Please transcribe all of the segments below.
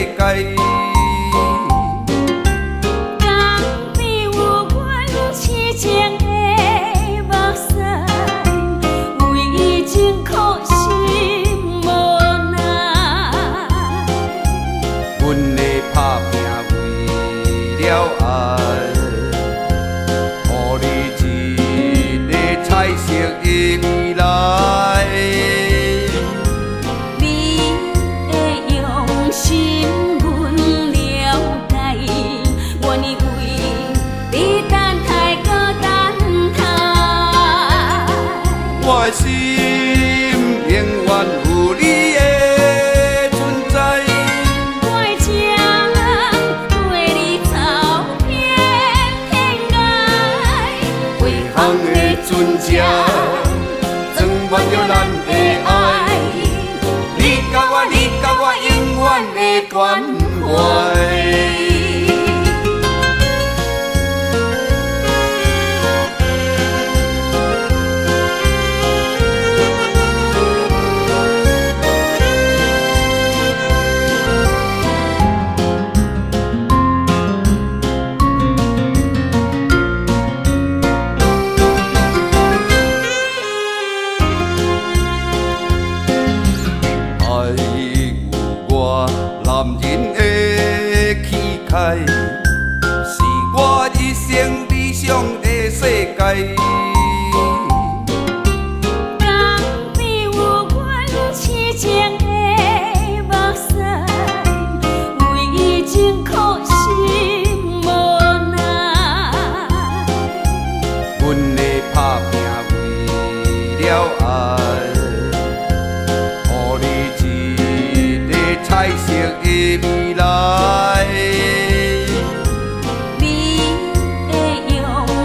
界。江邊有阮痴情的目屎，為情苦心無奈。阮的拍拚為了愛，予你一个彩色的未來。你的用心，阮了解，願意為你等待閣等待。我的心永遠有你的存在。我的情跟你走遍天涯，飛航的船隻，裝滿著咱的愛。你佮我，你佮我永遠的關懷。愛有我男人的氣概，是我一生理想的世界。江邊有阮痴情的目屎，為情苦心無奈。阮的拍拚為了愛，予你一個彩色的未來。你的用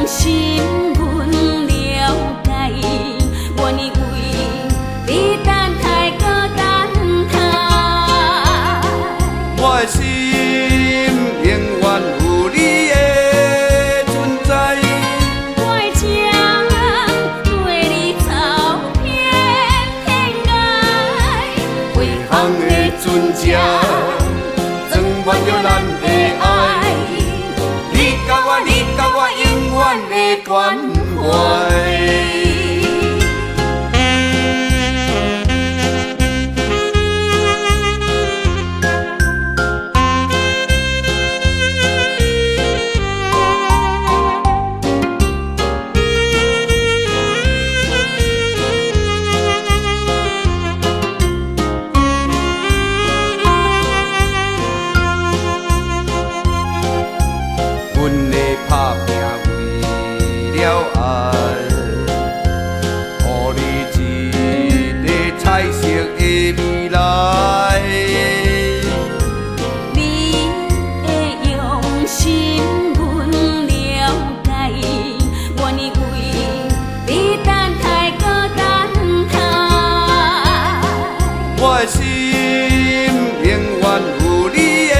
心，阮了解，願意為你等待閣等待。我的心永遠有你的存在。我的情跟你走遍天涯，飛航的船隻，裝滿著咱的愛。你佮我，你佮我永遠的關懷。阮的拍拚為了愛，予你一個彩色的未來。你的用心，阮了解，願意為你等待閣等待。我的心永遠有你的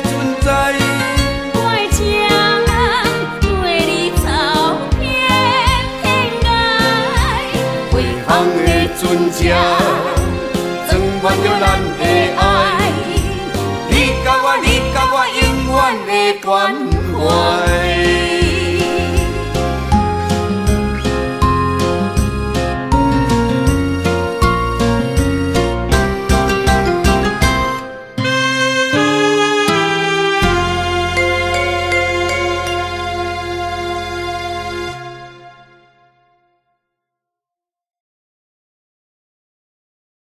存在。我的情跟你走遍天涯，飛航的船隻，裝滿著咱的愛。你佮我，你佮我永遠的關懷。